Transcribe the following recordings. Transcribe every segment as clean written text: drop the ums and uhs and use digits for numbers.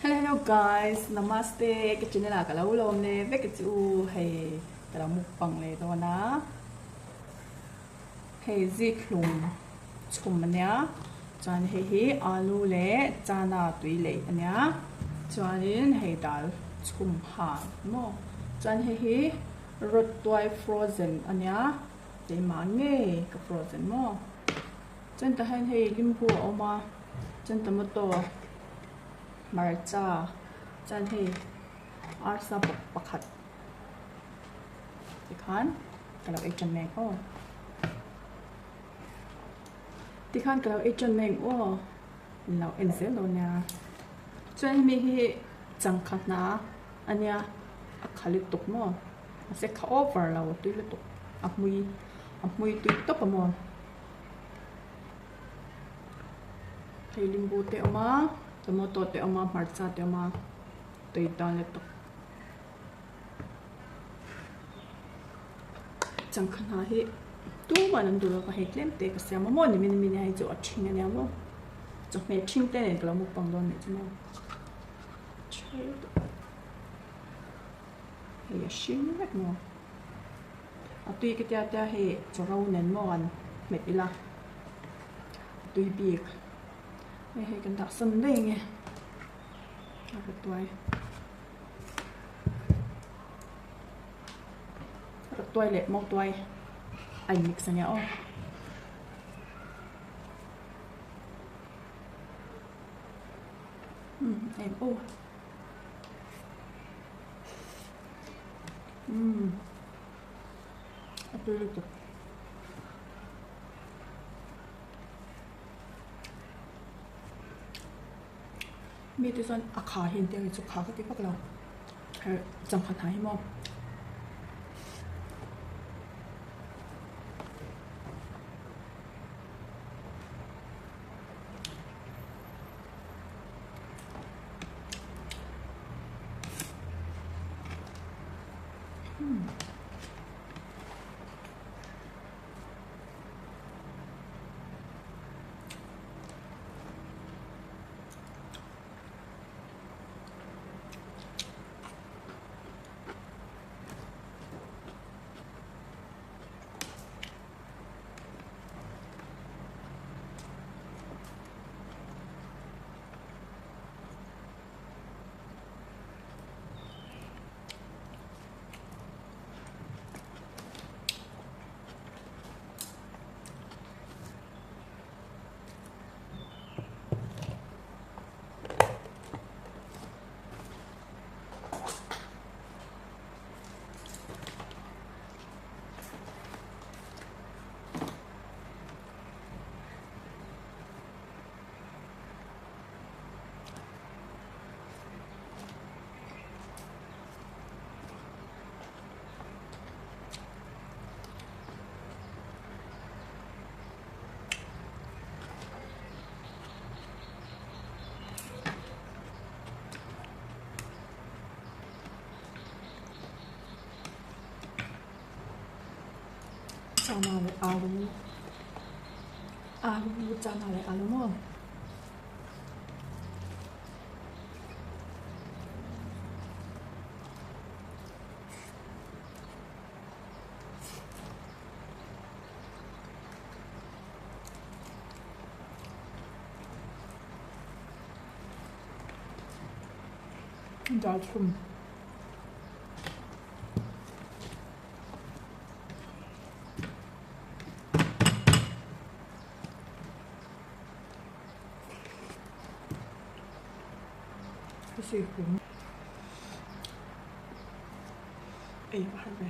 Hello hello guys namaste ka channel ah ka lo lawm leh vek a chu hei ka lo mukbang leh dawn a hei zikhlum chhum ania chuan hei hi alu leh chana tui leih ania chuanin hei dal chhum ha maw chuan hei hi rawt tuai frozen ania keimah ngei ka frozen maw. Chuan tah hian hei limbu a awm a chuan tomato hmarcha chuan hei arsa pakhat tikhan ka lo ei tan mek aw tikhan ka lo ei tan mek aw min lo en zel dawn nia chuan hemi hi changkha hna ania a kha lutuk maw mahse kha over lo tui lutuk a hmui a hmui tui tawp a maw. Hei limbu te a awm a tomato te a awm a hmarcha te a awm a tui tan lutuk changkha hna hi tumah an duh lo va hei tlem te ka siam a maw ni min min hei chu a ṭhing ania maw chawhmeh ṭhing te nen ka lo mukbang dawn nih chu maw hei a hring vek maw. A tui ka tia tia hei chaw ro nen maw han hmet ila a tui bik hei hei kan dah sawn daih ang e a rawt tuai rawt tuai leh mau tuai a in mix ania aw. Em aw. Umm a tui lutuk. Mi te chuan a kha hi an tia kei chu kha ka ti vak lo her changkha hna hi maw. Chana leh alu alu chana leh alu maw. Dal chhum. Ei a har ve.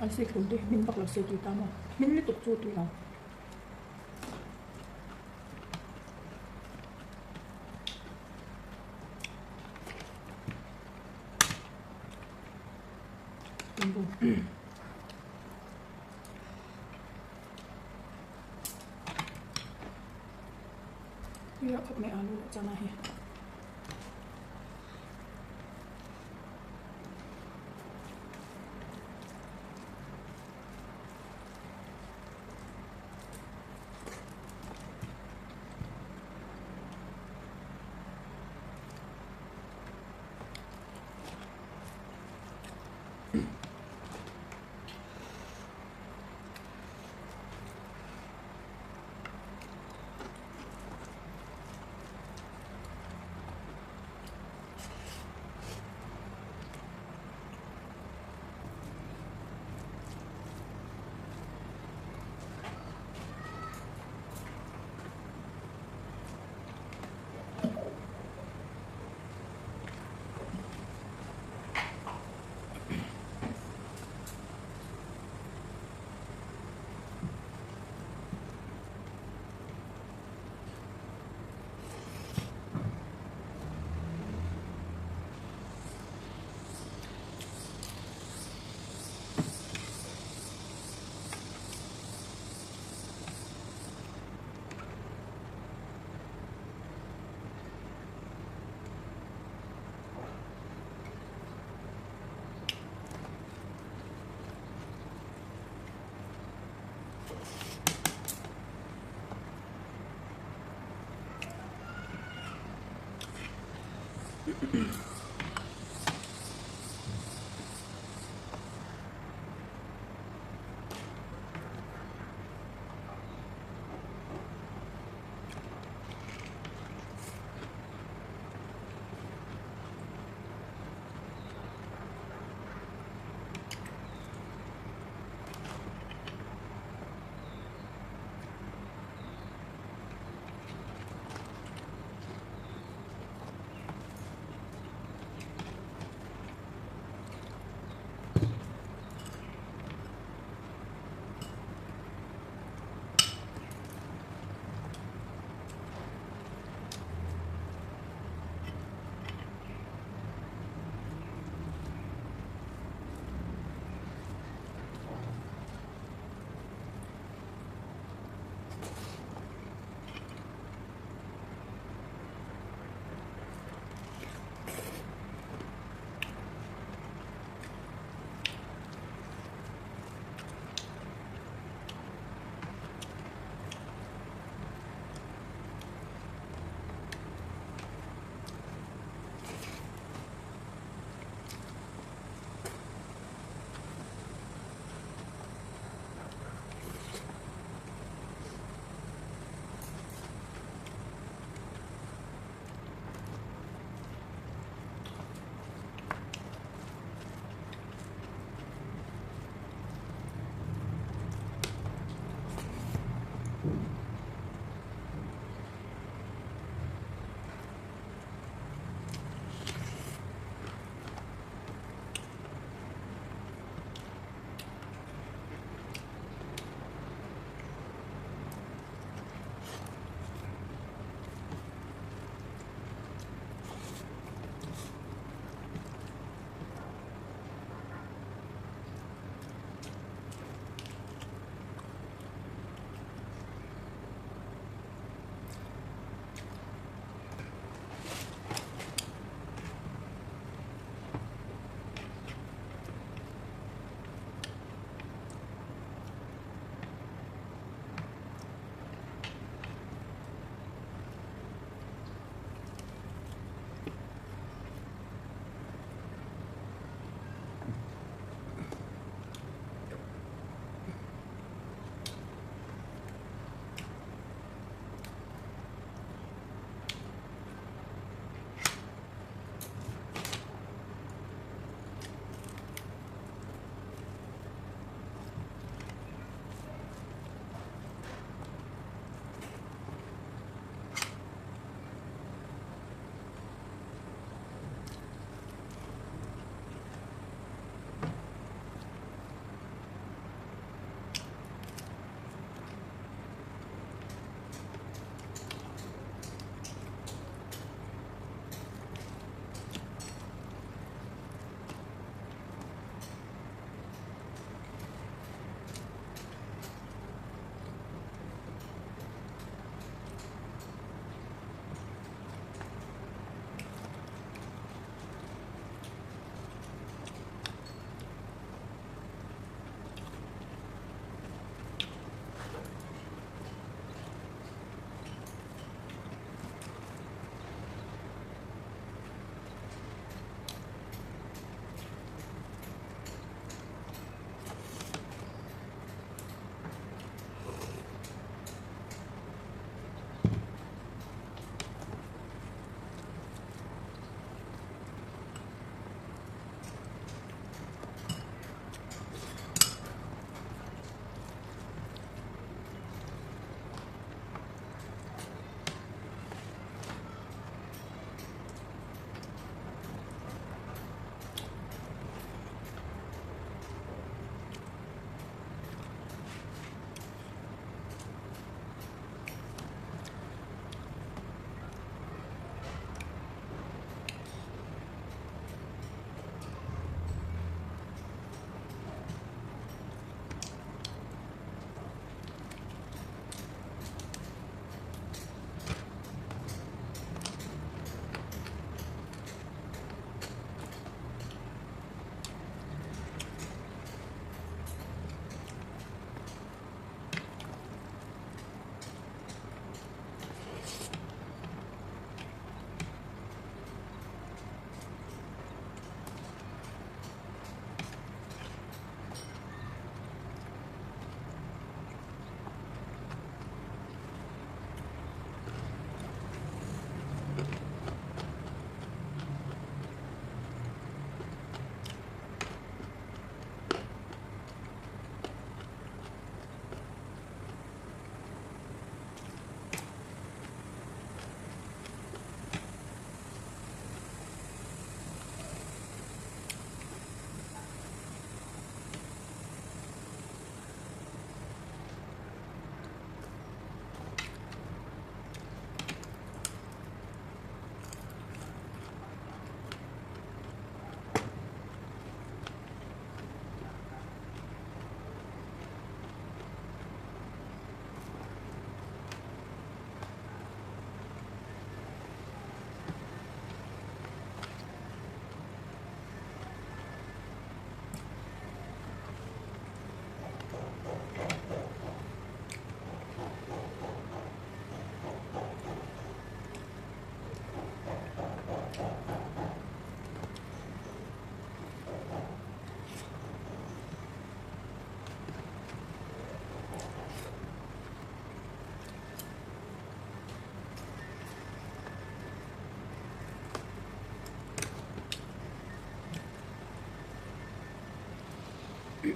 An sik hlum te hmin vak lo se tui ta maw hmin lutuk chu tui lo. Tui reuh khawp mai alu leh chana hi.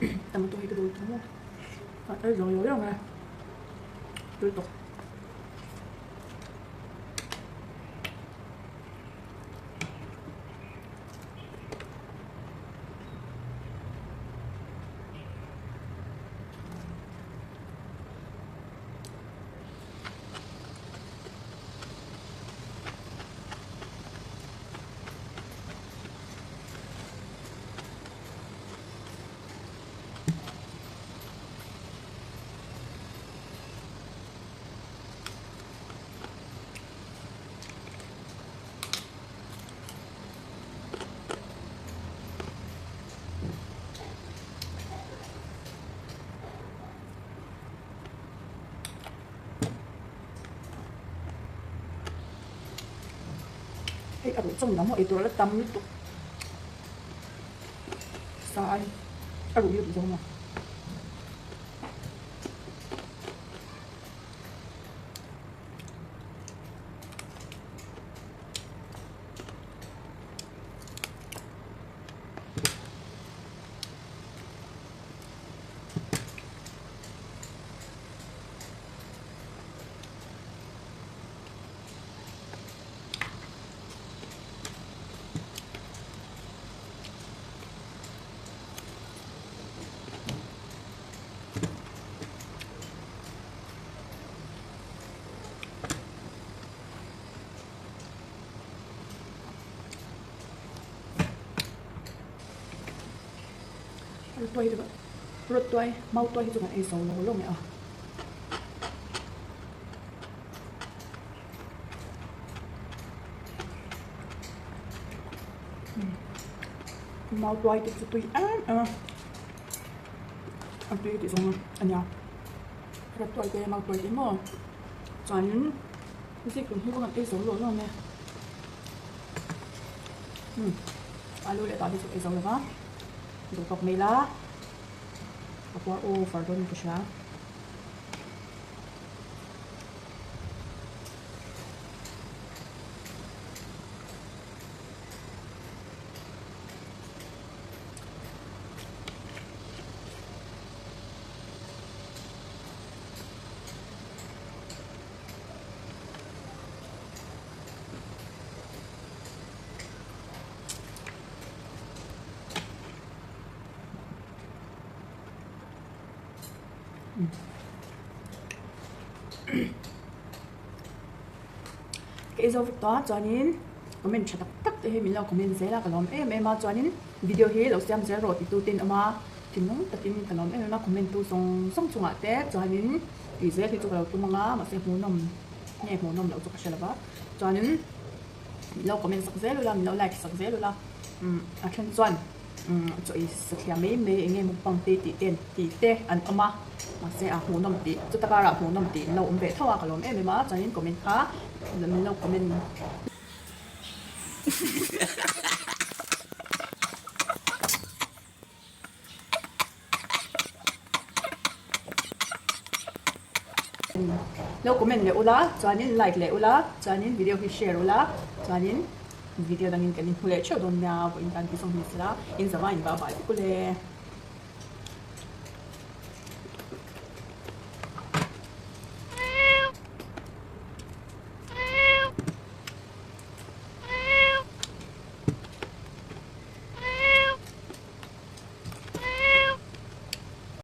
Tomato hi ka duh lutuk maw a ei zo lo reng e tui tawk. Hei a ruh chawm lam haw ei tur a la tam lutuk sa ai a ruh hi a duh zawng a. Rawtuai hi chu rawtuai mautuai hi chu kan ei zo lo lo mai a. Mautuai te chu tui em em a a tui tih zawng a nia rawtuai te mautuai te maw chuanin zikhlum hi pawh kan ei zo lo lo mai a umm alu leh tah te chu ei zo lo va duh tawk mai ila a puar over dawn in ka hria. Ka ei zo vek tawh a chuanin comment tha tak tak te hi min lo comment zel a ka lawm em em a chuanin video hi lo siam zel rawh ti tu te in awm a thinlung takin ka lawm em em a comment tu zawng zawng chungah te chuanin tih zel hi chu ka lo tum ang a mahse hmuhnawm nge hmuhnawm loh chu ka hre lo va chuanin min lo comment sak zel ula min lo like sak zel ula umm a then chuan umm chaw ei sathiam mai mai eng nge mukbang te tih ten tih te an awm a mahse a hmuhnawm tih chuta karah hmuhnawm tih an lo awm ve tho a ka lawm em em a chuanin comment kha min lo comment. Lo comment leh ula chuanin like leh ula chuanin video hi share ula chuanin video dangin kan inhmu leh theuh dawn nia vawiin tan tih zawng hi ni sela in zava in va bai vek ule.